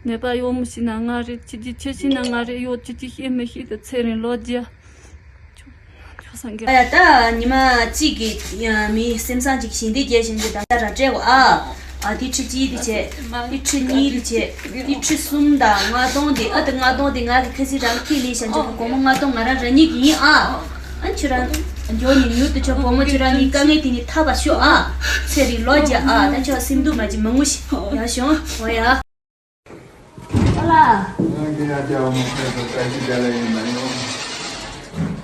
ནད་པ་ཡོང་མི་ཤེས་ན་ང་རེད། ཅི་ཅི་ཆེ་ཤེས་ན་ང་རེད། ཡོ་ཅི་ཅི་ཤེས་མི་ཤེས་ད་ཚེ་རིང་ལོ་བརྒྱ། ཨ་ཡ་ད་ཉི་མ་གཅིག་གི་མི་སེམས་བཟང་གཅིག་ཞིང་སྡེ་རྒྱལ་ཞིང་གི་དམ་བཅའ་ར་སྤྲད་འོ་ཨ། ཨ་དེ་ཁྲི་གཅིག་དེ་བྱས། དེ་ཁྲི་གཉིས་དེ་བྱས། དེ་ཁྲི་གསུམ་དང་ལྔ་སྟོང་དེ་ཨ་དེ་ལྔ་སྟོང་དེ་ང་གི་ཁ་སི་རང་ཁྱི་ལས་བྱ་འཇོག་གི་སྒོར་མོ་ལྔ་སྟོང་ང་རང་རང་ཉིད་ཀྱི་ཡིན་ཨ། ཨ་ཁྱོད་རང་མགྱོགས་ནས་མྱུར་དུ་ཆོག་སྒོར་མོ་ཁྱོད་རང་གི་དཀའ་ངལ་དེ་ནི་ཐར་བ་ཤོག་ཨ། ཚེ་རིང་ལོ་བརྒྱ་ཨ། ད་ཁྱོད་སེམས་སྡུག་མ་བྱེད་མ་ངུ་ཤི་ཡ་ཤོང་འོ་ཡ། ཨ་ལ། ང་འདི་ན་ལྕགས་མོ་ཁྱོད་ཚོ་ལྟ་ཞིབ་རྒྱག་ལ་ཡིན་མ་ཡོང་།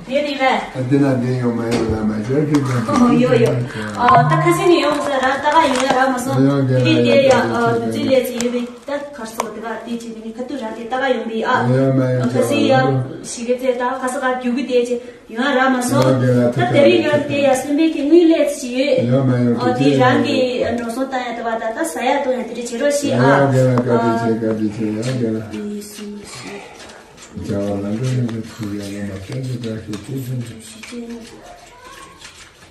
དེ་རེད་པས། ཨ་འདི་ན་འདི་ཡོང་མ་ཡོང་ལ་མ་ཤོར་ཁྱོད་ཚོ། ཨོ་ཡོད་ཡོད། ཨ་ད་ཁ་སེང་ནས་ཡོང་ས་ར་ལྟ་ག་ཡིན་ཡ་ར་མ་སོང་། ཡོང་དེ་རེད་དེ་ཡ་ཨ་དུས་ཚོད་ལས་ཚེ་ཡོད་པས་ད་གར་སོགས་དེ་ག་དེ་བྱས་དེ་ནི་ཁ་ཐུག་ར་དེ་ལྟ་ག་ཡོང་པས་ཨ། ཡོང་མ་ཡོང་ཁ་སེང་ཡ་ཞིག་གི་ཚེ་ད་ཁ་ས་ག་རྒྱུག་གི་དེ་བྱས། ཡོང་ར་མ་སོང་། ཡོང་རྒན་ལགས་ད་དེ་རིང་ཡོད་དེ་ཡ་སེམས་པའི་གི་དངུལ་ལས་ཅི་ཡོད། ཡོང་མ་ཡོང་ཨོ་དེ་རང་གི་འགྲོ་སོང་བཏང་ཡ་དེ་བ་ད་ད་ཟ་ཡ་བཏུང་ཡ་དེ་རིང་བྱེད་རོགས་ཞེས་ཨ། ཡོང་རྒན་ལགས་བཀའ་དྲིན་ཆེ་བཀའ་དྲིན་ཆེ་ཡོང་རྒན་ལགས། ཡེ་སུ་ཡེ་སུ། བྱ་བ་ལམ་འགྲོ་ཡོང་གི་ཐུག་ཡ་ངོ་མ་བསྟན་གྱི་བཀྲ་ཤིས་བདེ་ལེགས།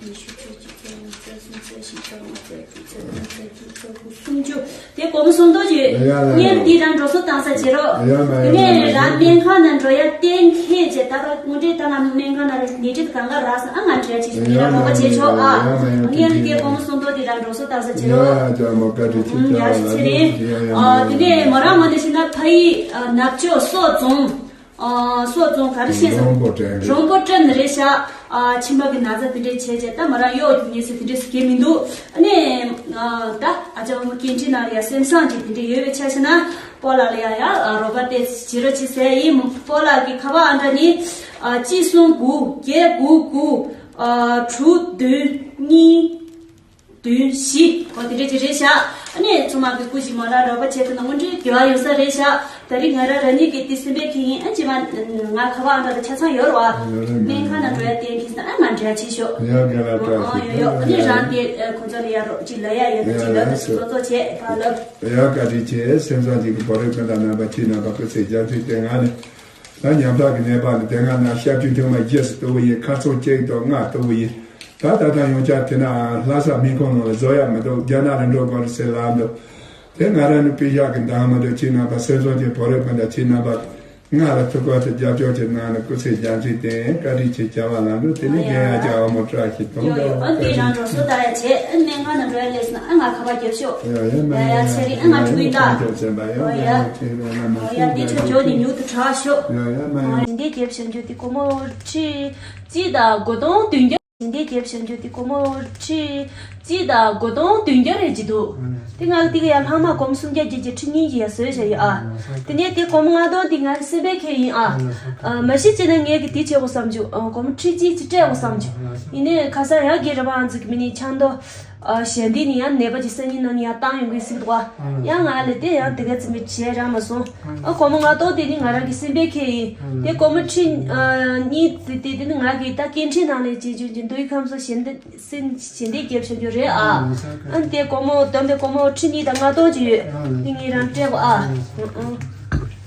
ཉི་ཤུ་བཅུ་གཅིག་བཅུ་གཉིས་རྩ་གསུམ་རྩ་བཞི་རྩ་ལྔ་རྩ་བཅུ་རྩ་བདུན་རྩ་བརྒྱད་རྩ་དགུ་སུམ་ཅུ། དེ་སྒོར་མོ་སུམ་སྟོང་ཅིག་ཡོད། ཡ་ལ་ཡ། ངས་འདི་རང་འགྲོ་སོང་བཏང་ས་བྱེད་རོགས། ཡ་མ་ཡ་དེ་ནས་མ་ཡ། རང་སྨན་ཁང་ནང་འགྲོ་ཡ་གཏན་འཁེལ་བྱས་ད་ག་དངོས་འབྲེལ་ད་ང་སྨན་ཁང་ནང་ལ་ཉལ་ཁྲི་གང་ག་རག་སོང་ཨ་ང་འདྲ་ཅིག་སོང་ཡ་རང་རོགས་པ་བྱེད་ཆོག་ཨ། ཡ་མ་ཡ། ངས་ལ་དེ་སྒོར་མོ་སུམ་སྟོང་དེ་རང་འགྲོ་སོང་བཏང་ས་བྱེད་ཡ་རོགས། ཡ་ཅག་མོ་བཀའ་དྲིན་ཆེ་ཨུམ་ཡ་ཅག་ཤི་ལ་ཚེ་རིང་ཡ་ཡ་ཨ། དེ་ནས་མོ་རང་ང་འདི་ཤི་ན་ཕ་ཡི་ཨ་ནག་ཅོག་སོག་རྫོང་། ཨ་སོག་རྫོང་ག་རེ་བཤད་སོང་། རོང་པོ་བཀྲ་ནི་རེད། རོང་པོ་བཀྲ་ནི་རེད་ཤག་ཨ་མཆིན་པ་གི་ན་ཚ་དེ་འདྲས་བྱས་བྱས་ད་མ་རང་གཡོག་རྒྱུག་ཉེས་སུ་དེ་འདྲས་སུ་གས་མི་འདུག་ཨ་ནི་ཨ་ད་ཨ་ཅག་མོ་སྐད་འཕྲིན་ནང་ལ་ཡ་སེམས་བཟང་ཅིག་དེ་འདྲས་ཡོད་པའི་ཆ་ཤས་ན་སྤོ་ལགས་ལ་ཡ་ཡ་རོགས་པ་དེ་བྱེད་རོགས་བྱེད་ཟེར་ཡིན། སྤོ་ལགས་ཀྱི་ཁ་པར་ཨ་འདྲ་ནི་ཨ་གཅིག་གསུམ་དགུ་བརྒྱད་དགུ་དགུ་ཨ་དྲུག་བདུན་གཉིས། བདུན་བཞི། འོ་དེ་འདྲས་ཅིག་རེད་ཤག་ཨ་ནི་ཚང་མ་གི་སྐུ་མཁྱེན་མོ་རང་རོགས་པ་བྱེད་ཐུབ་ན་དངོས་འབྲེལ་དགེ་བ་ཡོང་ས་རེད་ཤག་ད་རིང་ང་རང་རང་ཉིད་ཀྱི་དེ་སེམས་པའི་ཁེ་ཡིན་ཨ་ཅེ་མ་ང་ཁ་པར་ཨ་འདྲ་དང་ཆ་ཚང་ཡོད་རེད་བ། སྨན་ཁང་ནང་འགྲོ་ཡ་གཏན་འཁེལ་ས་ཨ་ང་འབྲེལ་བ་བྱེད་ཤོག་ཡ་རྒན་ལགས་བཀྲ་ཤིས་ཨ་ཡོད་ཡོད། ཨ་ནི་རང་དེ་ཁོ་ཚོ་ལ་ཡ་རོགས་ཅིག་ལབ་ཡ་ཡོད་ན་ཅིག་ལབ་ད་ཅིག་གཙོ་གཙོ་བྱས་ཕར་ལབ། ཡ་བཀའ་དྲིན་ཆེ། སེམས་བཟང་ཅིག་གི་བོད་རིགས་སྤུན་ཟླ་རྣམ་པ་ཁྱེད་རྣམ་པ་སྐུ་ཚེ་རྒྱ་མཚོའི་སྟེང་ང་ནས། ད་ཉམ་ཐག་གི་ནད་པ་ལ་དེ་སྔ་ན་ཤ་བཅུ་ཐུར་མ་བཞི་སུ་གཏོང་བ་ཡིན། ཁ་ཚོན་གཅིག་དང་ལྔ་གཏོང་བ་ཡིན། ད་ད་ལྟ་ཡོང་ཆ་དེ་ན་ལྷ་ས་སྨན་ཁང་ནང་ལ་བཟོ་ཡག་མི་འདུག་རྒྱ་ནག་ལ་འགྲོ་དགོས་རེད་ཟེར་ལབ་འདུག་དེ་ང་རང་ནི་པི་ཤག་གི་འདང་མ་འདུག་ཁྱེད་རྣམ་པ་སེམས་བཟང་ཅན་བོད་རིགས་སྤུན་ཟླ་ཁྱེད་རྣམ་པ་ང་ལ་ཐུགས་ཁུར་དང་རྒྱབ་སྐྱོར་ཅིག་གནང་ནས་སྐུ་ཚེ་རྒྱ་མཚོའི་སྟེང་བཀའ་དྲིན་ཆེ་བྱ་བ་ལམ་འགྲོ་དེ་ནི་རྒན་ཡ་ཅག་འོ་མོ་བཀྲ་ཤིས་དང་ཡོ་ཡོ་ཨ་འདི་རང་འགྲོ་སོ་ད་ཡ་བྱས་ཨ་སྨན་ཁང་ནང་འགྲོ་ཡ་ལས་སོང་ཨ་ང་ཁ་པར་རྒྱབ་ཤོག་ཡ་ཡ་མ་ཡ་ཡ་ཡ་ཚེ་རིང་ཨ་ང་ཕྲུ་གུ་ཡིན་ད། ཡ་ཡ་ཚེ་རིང་ཨ་ང་ཡ་འདི་ཆོ་འཇོག་ནི་མྱུར་དུ་དྲག་ཤོག་ཡ་ཡ་མ་ཡ། ཨ་འདི་རྒྱབ་ཤོག་འཇོག་འདི་སྒོར་མོ་ཁྲི་གཅིག་དང་སྒོར་དོང་བདུན་བརྒྱ། འདི་རྒྱབ་ཤོག་འཇོག་འདི་སྒོར་མོ་ཁྲི་གཅིག་དང་སྒོར་དོང་བདུན་བརྒྱ་རེ་གཅིག་འདུག་དེ་ང་གི་དེ་ག་ཡ་ལྷག་མ་སྒོར་མོ་སུམ་བརྒྱ་བརྒྱད་བརྒྱ་ཁྲི་གཉིས་ཀྱི་ཡ་བཟོས་བྱ་ཡོད་ཨ། དེ་ནས་དེ་སྒོར་མོ་ལྔ་སྟོང་དེ་ང་གི་སེམས་པའི་ཁེ་ཡིན་ཨ། ཨ་མ་གཞི་བྱས་ན་ངས་གི་དེ་བྱེད་དགོས་བསམ་བྱུང་། ཨ་སྒོར་མོ་ཁྲི་གཅིག་ཅིག་སྤྲད་དགོས་བསམ་བྱུང་། ཡིན་ནའི་ཁ་སང་ཡང་རྒན་རབས་ཨང་ཙི་གི་མི་ནི་ཆང་དོ། ཨ་གཞན་དེ་ནི་ཡང་ནད་པ་ཅིག་སང་ཉིན་གནངས་ཉིན་ཡང་བཏང་ཡོང་གི་ཟིག་འདུག་ཨ། ཡང་ང་ལ་དེ་ཡང་དེ་ག་ཙི་མི་བྱས་རག་མ་སོང་། ཨ་སྒོར་མོ་ལྔ་སྟོང་དེ་ནི་ང་རང་གི་སེམས་པའི་ཁེ་ཡིན། དེ་སྒོར་མོ་ཁྲི་ཨ་གཉིས་དེ་དེ་ནི་ང་གི་ད་སྐད་འཕྲིན་ནང་ལས་ཅིག་ཅིག་ཅིག་མདོ་ཡི་ཁམས་སུ་ཞལ་འདེབས་སེམས་ཞལ་འདེབས་རྒྱབ་བྱ་རྒྱུ་རེད་ཨ། ཨ་དེ་སྒོར་མོ་བསྡོམས་པའི་སྒོར་མོ་ཁྲི་གཉིས་དང་ལྔ་སྟོང་ཅིག་ཡོད། དེ་ངས་རང་སྤྲད་གོ་ཨ། ཨ་ཨ་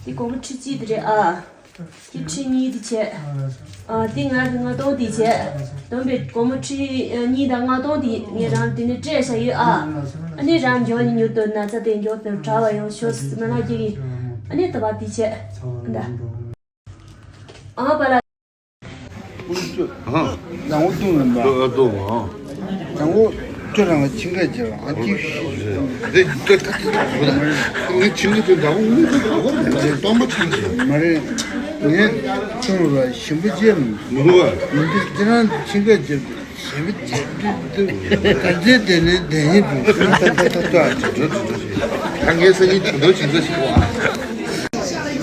དེ་སྒོར་མོ་ཁྲི་གཅིག་དེ་རེད་ཨ། དེ་ཁྲི་གཉིས་དེ་བྱས། ཨ་དེ་ང་གི་ལྔ་སྟོང་དེ་བྱས། བསྡོམས་པའི་སྒོར་མོ་ཁྲི་གཉིས་དང་ལྔ་སྟོང་དེ་ངས་རང་དེ་ནས་སྤྲད་བཞག་ཡོད་ཨ། ཨ་ནི་རང་མགྱོགས་ནས་མྱུར་དུ་ན་ཚ་དེ་མགྱོགས་དུ་དྲག་པ་ཡོང་ཤོག་ཟེར་མ་ལགས་ཀྱིས། ཨ་ནི་ད་བར་དེ་བྱས། ཨ་ད། ཨ་པ་ལགས། ཨ། ནང་འོ་བཏུང་ཡིན་པ། ཨ། བཏུང་། ཨ། ནང་འོ་ཁྱོད་རང་ལ་ཆིང་ག་རྒྱབ། ཨ། ཅི་ཞིག་རེད། དེ་དེ་ད་ངས་ཆིང་ག་དེ་འདྲ་བོ་ངས་དེ་འདྲ་བོ་རེད། སྤང་པ་ཆང་ཞིག་མ་རེད། ངས་ཁྱོད་ལ་ཞིམ་པོ་བྱས་མི་མི་འདུག་ག་མི་འདུག་ཁྱེད་རང་ཆིང་ག་རྒྱབ། ཞེ་པོ་ཅིག་འདུག་ག་ཚོད་དེ་ནས་བསྡད་ཡིན་འདུག་ད་ངས་སང་ཉིན་དྲན་གདུང་ཞིག་འདུག་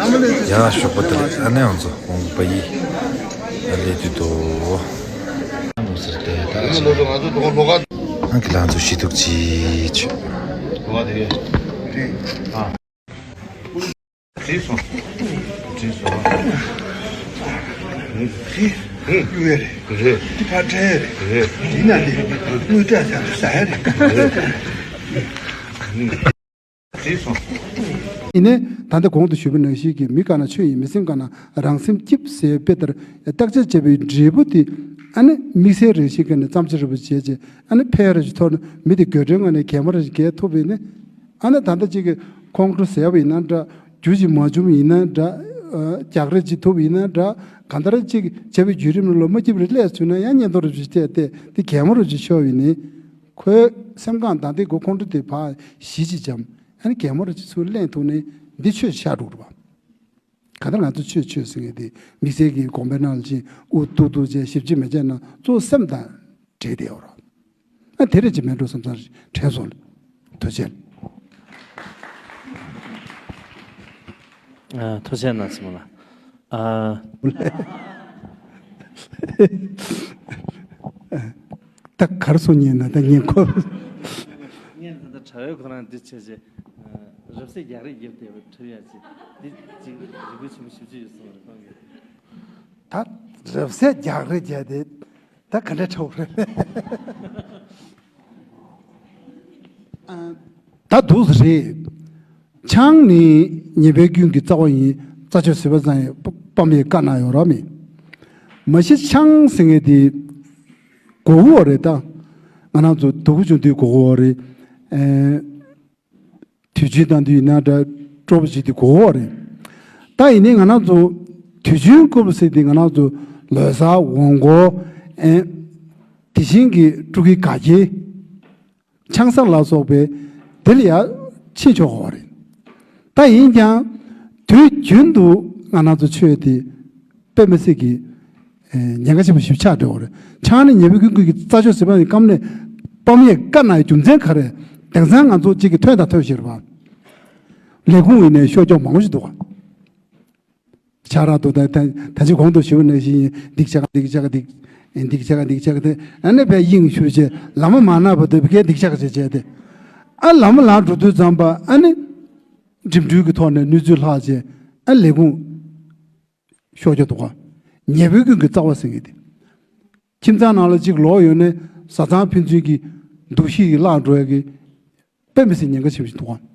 ཨ། ཡ། ཞོགས་པ་དེ་ལ་ཨ་ནེ་ཨང་ཚོ་ཁོང་པ་ཡིས་ཨ་ལས་དུས་དོ། ཨང་ཁི་ལང་ཚོ་ཤི་ཐུག་ཅི་ཆུ། བྲིས་སོང་། བྲིས་སོང་། ཧུ། ཧུ། གཡུག་ཡ་རེད། རེད། འདི་ཕར་སྤྲད་ཡ་རེད། རེད། འདི་ན་འདི་དངུལ་སྤྲད་ཡ་ཟ་ཡ་རེད། རེད། བྲིས་སོང་། ཡིན་ནའི་ད་ལྟ་གོང་དུ་ཞུས་པ་ནང་བཞིན་གྱི་མི་དགའ་ན་ཆོས་ཡིན། མི་སེམས་དགའ་ན་རང་སེམས་སྐྱིད་ཟེར་དཔེ་ལྟར་བརྟག་དཔྱད་བྱས་པའི་འབྲས་བུ་དེ་ཨ་ནི་དམིགས་བསལ་རང་བཞིན་གྱི་ནས་བརྩམས་ཆོས་རིན་པོ་ཆེ་བྱས་ཨ་ནི་ཕན་རེ་ཞིག་ཐོག་ནས་མི་དེ་དགོད་བྲོའི་ངང་ནས་གད་མོ་རེ་ཞིག་བགད་ཐུབ་པ་ཡིན་ན། ཨ་ནི་ད་ལྟ་གཅིག་གི་ཁོང་ཁྲོ་ཟེར་བ་ཡིན་ན་འདྲ། རྒྱུ་ཅིག་མ་བྱུང་ཡིན་ན་འདྲ། ཨ། རྒྱག་རེས་ཅིག་ཐུབ་ཡིན་ན་འདྲ། གང་ལྟར་ཅིག་བྱས་པའི་བརྒྱུད་རིམ་ལ་མ་སྐྱིད་པ་རེ་སླེབས་ཚུལ་ན་ཡང་བརྙན་ཐུང་རེ་ཅིག་བལྟས་ཏེ་དེ་གད་མོ་རེ་ཅིག་ཤོར་ཡིན་ནའི། ཁོའི་སེམས་ཁམས་དང་དེ་གོ་ཁོང་ཁྲོ་དེ་ཕར་ཞི་ཅིག་འཇམ། ཨ་ནི་གད་མོ་རེ་ཅིག་ཚུར་ལེན་ཐུབ་ནའི་འདི་ཆོས་ཆགས་འགྲོ་གི་རེད་པ། གང་ལྟར་ང་ཚོ་ཆོས་ཆོས་ཟེར་མཁན་དེ་དམིགས་བསལ་གྱི་དགོན་པའི་ནང་ལ་ཕྱིན་དབུ་ཏུག་ཏུག་བྱས་ཞིབ་དཔྱད་མི་བྱས་ན་གཙོ་བོ་སེམས་དང་འབྲེལ་བསྡད་ཡོད་རེད། ཨ། དེ་རེད་ཅེས་མེད་འགྲོ་བསམ་བསམ་དྲན་སོང་། ཐུགས་རྗེ་ཆེ། ཨ། ཐུགས་རྗེ་གནང་སོང་ལ། ཨ། ད་གར་སོང་ཉན་ན་ད་ཉན་ཁོ། ངས་ད་ལྟ་གྲྭ་བའི་ཁོ་རང་འདི་བྱས་རྗེས། ཨ། རབ་གསལ་རྒྱག་རེས་རྒྱབ་བསྡད་པ་འཁྲབ་ཡ་ཅིག་འདི་ཅིག་རེ་སྐུལ་ཆེན་པོ་ཞེ་པོ་ཅིག་ཡོད་སོང་རེད་ཁོང་གིས། ད་རབ་གསལ་རྒྱག་རེས་བྱས་ཏེ་ད་ག་འདྲ་འཁྲབ་རེད། ཨ། ད་འདུག་སེ་རེད། ཆང་ནི་ཉེས་པའི་ཀུན་གྱི་རྩ་བ་ཡིན། རྩ་ཆོས་ཟིལ་པ་ཙམ་ཡང་སྤང་བའི་བཀའ་གནང་ཡོད་ར་མེད། མ་གཞི་ཆང་ཟེར་མཁན་དེ་དགོས་ཀྱི་ཡོད་རེད། ད་ང་རང་ཚོ་སྡུག་པོ་བྱུང་དུས་དགོས་ཀྱི་ཡོད་རེད། ཨེ། དུས་ཆེན་གཏོང་དུས་ཡིན་ན་འདྲ། སྤྲོ་པོ་བྱེད་དུས་དགོས་ཀྱི་ཡོད་རེད། ད་ཡིན་ནའི་ང་རང་ཚོ་དུས་ཆེན་སྐབས་ཟེར་དུས་ང་རང་ཚོ་ལོ་གསར་འོང་སྐོར། ཨེ། དེ་བཞིན་གྱི་སྤྲོ་སྐྱིད་དགའ་སྐྱིད། ཆང་ས་ལ་སོགས་པའི་དེ་ལ་ཡང་ཕྱིན་ཆོག་གི་རེད། ད་ཡིན་ཀྱང་དུས་རྒྱུན་དུ་ང་རང་ཚོ་ཆོས་དེ་དཔེ་མི་སྲིད་ཀྱི་ཉེན་ཁ་ཆེན་པོ་ཞིག་ཆགས་འགྲོ་གི་རེད། ཆང་ནི་ཉེས་པའི་ཀུན་གྱི་རྩ་ཆོས་ཟིལ་པ་ཡིན། སྐབས་ནས་སྤང་བའི་བཀའ་གནང་བའི་རྒྱུ་མཚན་ག་རེ། དེང་སང་ང་ཚོ་གཅིག་གི་ཐོན་དང་ཐོན་བཞིན་རེད་པ། ལས་ཁུངས་ཡིན་ནའི་ཤོ་སྐྱོག་མང་པོ་ཞིག་འདུག་ག་ཆང་རག་འདུག་ད་ད་ད་ཅི་གོང་དུ་ཞུས་པ་ནང་བཞིན་ཡིན། སྡིག་བྱ་ག་སྡིག་བྱ་ག་སྡིག་སྡིག་བྱ་ག་སྡིག་བྱ་ག་དེ་ཨ་ནི་བས་དབྱིངས་ཞུ་བྱས་བླ་མ་མ་ན་བར་དུ་བས་སྡིག་བྱ་ག་བྱས་བྱས་ཏེ། ཨ། བླ་མ་ལ་འགྲོ་དུས་ཙམ་པ་ཨ་ནི་འགྲིམ་འགྲུལ་གྱི་ཐོག་ནས་གནས་ཚུལ་ལྷག་བྱས། ཨ། ལས་ཁུངས་ཤོ་སྐྱོག་འདུག་ག་ཉེས་པའི་ཀུན་གྱི་རྩ་བ་ཟེར་མཁན་དེ། ཁྱིམ་ཚང་ནང་ལ་གཅིག་ལོག་ཡོང་ནས་བཟའ་ཚང་ཕན་ཚུན་གྱི་འདུ་ཤེས་ཀྱི་བརླག་འགྲོ་ཡ་གི་དཔེ་མི་སྲིད་ཉེན་ཁ་ཆེན་པོ་ཞིག་འདུག་ག་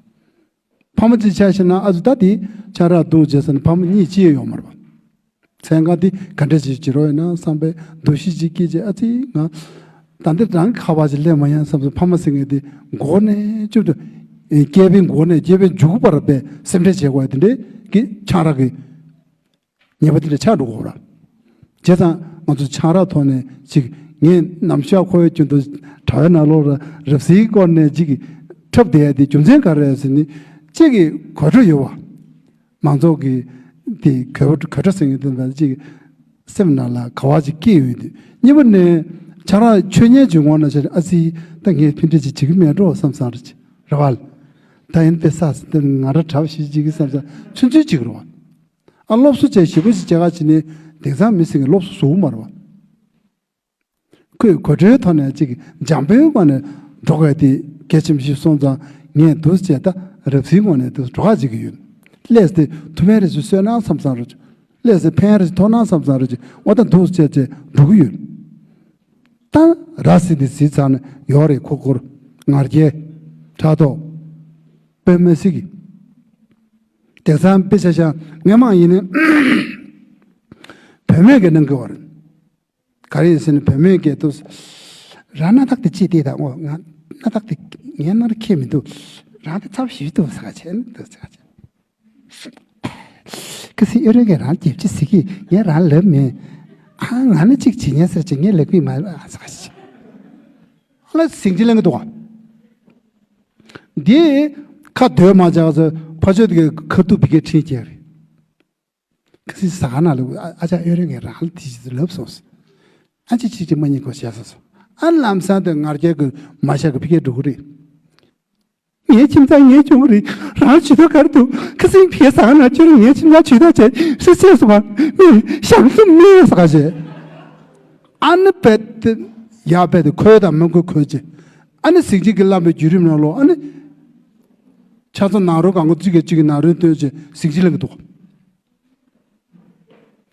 ཕ་མ་གཅིག་ཆ་བཞག་ན་ཨ་ཙི་ད་དེ་ཆང་རག་འཐུང་བྱས་ཟེར་ན་ཕ་མ་གཉིས་གཅིག་ཡོད་མ་རེད་པ། མཚན་གང་དེ་ག་འདྲ་ཞིག་བྱེད་རོགས་ཡིན་ན་བསམ་པའི་འདུ་ཤེས་ཅིག་སྐྱེས་བྱས། ཨ་ཙི་ང་ད་འདི་རང་གི་ཁ་པར་ཅིག་ལེན་མ་ཡིན་བསམ་སོང་། ཕ་མ་ཟེར་མཁན་དེ་མགོ་ནས་མཇུག་ཏུ་སྐྱེ་བའི་མགོ་ནས་སྐྱེ་བའི་མཇུག་བར་བས་སེམས་ཁྲལ་བྱེད་དགོས་ཡ་དེ་འདྲའི་གི་ཆང་རག་གི་ཉེས་པ་དེ་འདྲ་ཆགས་འགྲོ་གི་ཡོད་རེད། བྱས་ཙང་ང་ཚོ་ཆང་རག་ཐོག་ནས་ཅིག་ངས་ནམ་ཞག་ཁོ་བོའི་རྒྱུན་དུ་གྲྭ་བའི་ནང་ལོགས་ལ་རབ་གསལ་སྐོར་ནས་ཅིག་འཁྲབ་བསྡད་ཡ་དེ་རྒྱུ་མཚན་ག་རེ་རེད་ཟེར་ནི། གཅིག་གི་གོད་བྲོ་ཡོད་པ། མང་ཚོགས་ཀྱི་དེ་གོད་གོད་བྲོ་ཟེར་མཁན་དེ་འདྲ་ཅིག་སེམས་ནང་ལ་དགའ་བ་ཅིག་སྐྱེས་ཡོང་དུས། གཉིས་པ་ནས་ཆང་རག་མཆོད་མཇལ་བྱུང་བ་ན་ཆ་ཨ་ཙི་ད་ངས་ཕན་འབྲས་ཅིག་བྱེད་ཀྱི་མེད་འགྲོ་བསམ་བསམ་རེད་ཅིག་རེད་པ། ད་ཡིན་པས་ས་ང་རང་གྲྭ་བ་ཞིག་བྱེད་ཀྱི་བསམ་བསམ་ཚུན་ཚོད་ཅིག་རེད་པ། ཨ། སློབ་གསོ་བྱས་ཞེ་པོ་ཅིག་བྱེད་ག་བྱེད་ནས་དེང་སང་མི་ཟེར་མཁན་སློབ་གསོ་བཟོ་གི་མ་རེད་པ། ཁོས་གོད་བྲོའི་ཐོག་ནས་ཅིག་འཇམ་པོའི་སྒོ་ནས་འགྲོ་དགོས་དེ་གལ་ཆེན་པོ་ཞིག་སོང་ཙང་ངས་འདུག་སེ་བྱས་ད་རབ་གསལ་སྒོ་ནས་འདུག་སེ་འགྲོ་ག་བྱེད་ཀྱི་ཡོད། སླེབས་ཏེ་ཐུགས་ཕན་རེ་ཞིག་གསོས་ན་བསམ་བསམ་རེ་ཅིག་སླེབས་ཏེ་ཕན་རེ་ཞིག་ཐོགས་ན་བསམ་བསམ་རེ་ཅིག་འོ་ད་འདུག་སེ་བྱས་བྱས་འགྲོ་གི་ཡོད། ད་ར་བཟི་འདི་བཟི་ཚར་ནས་ཡོད་རེད། ཁུ་ཁུར་ངར་སྐྱེས་ཕྲག་དོག་དཔེ་མི་སྲིད་ཀྱི། དེང་སང་དཔེ་ཆ་བཞག་སྔོན་མ་ཡིན་ནའི་བུད་མེད་ཀྱིས་གནང་གི་ཡོད་རེད། ག་རེ་ཡིན་ཟེར་ན་བུད་མེད་ཀྱིས་ཏུ་རང་སྣ་ཐག་དེ་ཅི་སྟེ་དང་འོ་ང་སྣ་ཐག་དེ་ངའི་ནང་ལ་ཁེལ་མི་འདུག་རང་དེ་ཚབ་ཞིབ་འདུག་ཟེར་ག་བྱས་ན་འདུག་ཟེར་ག་བྱས། ཁ་སི་ཨེ་རོ་གིས་རང་རྒྱབ་ཅི་ཟེར་གི་ངས་རང་ལབ་མེད། ཨ་ང་ནི་གཅིག་བྱེད་ཉན་ཟེར་བྱེད་ཉན་ལེགས་པས་མ་ཨ་ཟ་ཞིག་ཨ་ལ་ཟིང་ཆ་ལེན་གི་འདུག་ག་འདི་ཁ་སྡོད་མ་བྱ་ཟེར་ཕ་ཆོས་དེ་ག་ཁ་ཐུག་བི་གེ་ཁྲིན་བྱས་རེད། ཁ་སིང་ཟ་ག་ན་ལ་ཨ་ཅག་ཨེ་རེ་ངས་རང་ལ་དེ་ཞིག་ལབ་སོང་། ཨ་ཅེ་ཅིག་ཅིག་མ་ཉིད་གོ་བྱས་སོང་། ཨ་ལམ་སང་དེ་ངར་རྒྱལ་གི་མ་ཤ་གི་བི་གེ་འགྲོ་གི་རེད། ངའི་ཁྱིམ་ཚང་ངའི་གྱོང་རེད། རང་ཇུས་གཏོགས་གར་འདུག་ཁ་སང་ཕྱི་ཟ་ན་ཁྱོད་རང་ངའི་ཁྱིམ་ཚང་ཇུས་གཏོགས་བྱས་སྲིད་ཚེས་སུ་བ་མི་ཞང་སུ་མི་ཟ་ག་བྱས། ཨ་ནི་བེད་དེ་ཡ་བེད་དེ་ཁོས་དང་མི་ཁོས་ཁོས་བྱས། ཨ་ནི་གཟིགས་ཅིག་གི་བླམ་པའི་བརྒྱུད་རིམ་ནང་ལོ་ཨ་ནི་ཆ་ཚང་ནང་རོལ་གང་གོ་གཅིག་གི་གཅིག་གི་ནང་རོལ་སྟོན་བྱས་གཟིགས་ཅིག་ལེན་གི་འདུག་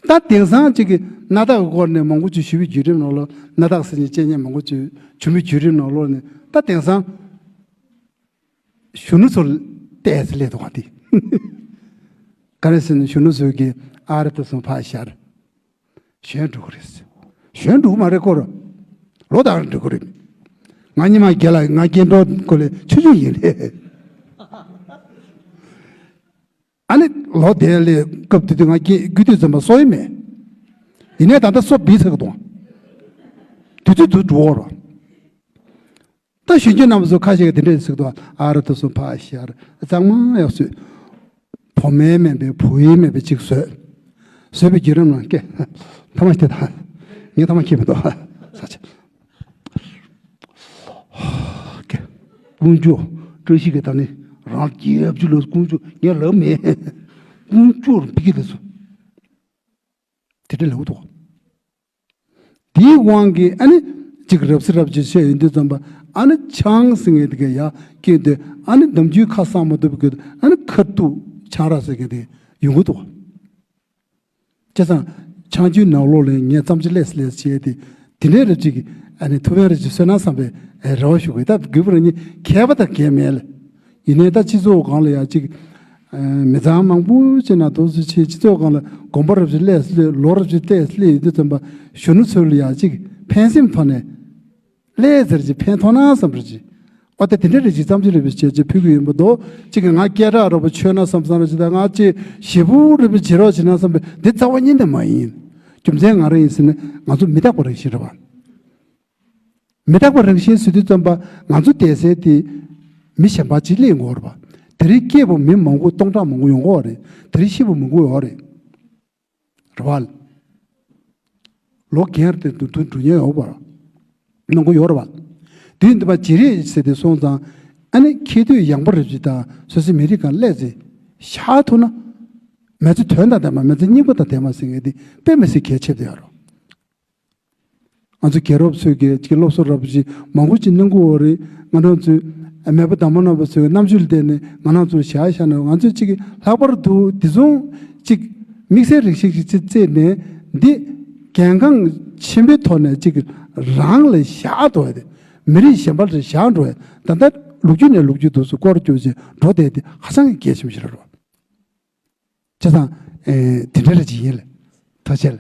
ད་དེང་སང་གཅིག་གི་ན་ད་གི་སྐོར་ནས་མང་པོ་ཅིག་ཞུ་བའི་བརྒྱུད་རིམ་ནང་ལོ་ན་ད་གི་སེ་ཉིན་བཅད་ཉེ་མང་པོ་ཅིག་བྱུང་བའི་བརྒྱུད་རིམ་ནང་ལོ་ནས་ད་དེང་སང་། གཞོན་ནུ་ཚོ་ལྟས་སླེབས་འདུག་ག་དེ། ག་རེ་ཟེར་ན་གཞོན་ནུ་ཚོས་ཀྱི་ཨ་རི་ཏུ་སོང་ཕ་ཤར། གཞོན་འགྲོ་གི་རེད། གཞོན་འགྲོ་གི་མ་རེད་ཁོ་ར། ལོ་དག་རེ་འགྲོ་གི་རེད། ང་ཉི་མ་རྒྱལ་ལ་ང་རྒྱན་འགྲོ་གོ་ལེ་ཆུ་ཆུ་ཡིན་ལེ། ཨ་ནི་ལོ་དེ་ལས་སྐབས་དེ་དུས་ང་རྒྱན་རྒྱུ་དུས་ཙམ་པ་སོ་ཡི་མེད། ཡིན་ནའི་ད་ལྟ་སོ་བི་ཚ་གི་འདུག་དུས་ཚོད་དུ་འགྲོ་བར། ད་གཞོན་སྐྱེས་རྣམ་པ་ཚོ་ཁ་ཤས་ཀྱིས་དེ་འདྲས་ཟེར་གི་འདུག་ཨ་ར་ཏུ་སུ་ཕ་ཤར་གཙང་མ་ཡག་སོས། བུ་མེད་མེད་པའི་བུ་ཡིན་མེད་པའི་ཅིག་བཟོས། བཟོས་པའི་བརྒྱུད་རིམ་ནང་སྐད། ཐ་མ་སྐད་ད། ངས་ཐ་མ་ཁྱེད་མི་འདུག་ས་ཆ། ཀུན་སྤྱོད་བཀྲ་ཤིས་ཀྱི་ད་ནི་རང་རྒྱལ་བཅུ་ལ་ཀུན་སྤྱོད་ངས་ལབ་མེད། ཀུན་སྤྱོད་འབིགས་ཀྱི་ལས་སོ། དེ་འདྲ་ལེའུ་ཐོག་དེའི་དབང་གིས་ཨ་ནི་གཅིག་རབ་སི་རབ་ཅིག་བཤད་ཡོང་དུས་ཙམ་པ་ཨ་ནི་ཆང་ཟེར་མཁན་དེ་ག་ཡ་སྐྱེས་དུས་ཨ་ནི་འདམ་རྒྱུད་ཁ་གསང་མ་ཐུབ་ཀྱི་ཨ་ནི་ཁ་ཐུག་ཆང་རག་ཟེར་མཁན་དེ་ཡོང་གི་འདུག་བྱས་ཙང་ཆང་རྒྱུད་ནང་ལོགས་ལ་ངས་བརྩམས་ཆོས་ལས་ལས་བྱས་ཏེ་དེ་འདྲའི་རབ་ཅིག་ཨ་ནི་ཐུབ་ཡང་རབ་ཅིག་གསོལ་ན་བསམ་པའི་རེ་བ་ཞུ་དགོས། ད་རྒྱུད་པ་རང་ཉིད་མཁས་པ་དང་མཁས་མེད་ལ། ཡིན་ནའི་ད་སྤྱི་ཚོགས་སྒང་ལ་ཡང་ཅིག་མི་ཚང་མང་པོ་ཅིག་ན་དུས་སུ་ཆེ་སྤྱི་ཚོགས་སྒང་ལ་དགོན་པ་རབ་ཅིག་སླེབས་སླེབས་ལོ་རབ་ཅིག་སླེབས་སླེབས་ཡོད་དུས་ཙམ་པ་གཞོན་ནུ་ཚོ་ལ་ཡང་ཅིག་ཕན་སེམས་ཐོག་ནས་སླེབས་ཟེར་ཅིག་ཕན་ཐོགས་ན་བསམ་པར་ཅིག་ཨོ་ད་དེ་འདྲ་རེ་ཅིག་བརྩམས་ཆོས་རེ་བས་བྱས་ཅིག་ཕུལ་གི་ཡོད་པ་འདུག་ཅིག་གི་ང་སྐད་གྲགས་རབ་པ་ཆོད་ན་བསམ་བསམ་རེ་ཅིག་དང་ང་ཅིག་ཞེ་པོ་རེ་བས་བྱེད་རོགས་བྱེད་ན་བསམ་པའི་འདི་རྩ་བ་ཉིད་ནས་མ་ཡིན། རྒྱུ་མཚན་ང་རང་ཡིན་ཟེར་ནས་ང་ཚོ་མི་རྟག་པ་རང་བཞིན་རེད་བ། མི་རྟག་པ་རང་བཞིན་ཟེར་དུས་ཙམ་པ་ང་ཚོ་བསྡད་སའི་དེ་མི་གཞན་པ་ཅིག་སླེབས་ཡོང་གི་ཡོད་རེད་པ། དེ་རིང་སྐྱེས་པ་མི་མང་པོ་སྟོང་ཕྲག་མང་པོ་ཡོང་གི་ཡོད་རེད། དེ་རིང་ཤི་བ་མང་པོ་ཡོད་རེད། རེད་པ། ལོ་རྒན་དེ་དུ་དུ་འགྲོ་ཉེན་ཡོད་པ། མང་པོ་ཡོད་རེད་པ། དུས་འདི་པ་བརྗེ་རེས་ཟེར་ཏེ་སོང་ཙང་ཨ་ནི་ཁྱེད་དུས་ཡང་པ་རེ་ཅིག་དང་སོ་སོའི་མི་རིགས་གང་སླེབས་ཚེ་བཞག་ཐུབ་ན་མི་ཚེ་དོན་དང་ལྡན་པ་མི་ཚེ་སྙིང་པོ་དང་ལྡན་པ་ཟེར་མཁན་དེ་དཔེ་མི་སྲིད་གལ་ཆེ་བསྡད་ཡོད་རེད། ང་ཚོ་རྒྱལ་རབས་ཚོས་ཀྱི་ཅིག་སློབ་གསོ་རབ་ཅིག་མང་པོ་ཅིག་གནང་གི་ཡོད་རེད། ང་རང་ཚོའི་མེས་པོ་དང་པོ་རྣམ་པ་ཚོའི་རྣམ་དཔྱོད་ལ་བརྟེན་ནས་ང་རང་ཚོར་བཞག་བཞག་ན་ང་ཚོས་ཅིག་ལྷག་པར་དུ་དེ་ཚོ་ཅིག་དམིགས་བསལ་རིགས་ཤིག་ཅིག་བརྩིས་ནས་འདི་གལ་འགངས་ཆེན་པོའི་ཐོག་ནས་ཅིག་རང་ལ་བཞག་འགྲོ་ཡ་དེ་མི་རིགས་གཞན་པ་ལ་བཞག་འགྲོ་ཡ་ད་ལྟ་ལོ་རྒྱུས་ནས་ལོ་རྒྱུས་དུས་སུ་སྐོར་བསྐྱོད་ཅིག་འགྲོ་བསྡད་དེ་ཧ་ཅང་གི་གལ་ཆེན་པོ་ཞིག་རེད། བྱས་ཙང་། ཨེ། དེ་འདྲ་རེ་ཅིག་ཡིན་ལ། ཐུགས་རྗེ་ཆེ་ལ།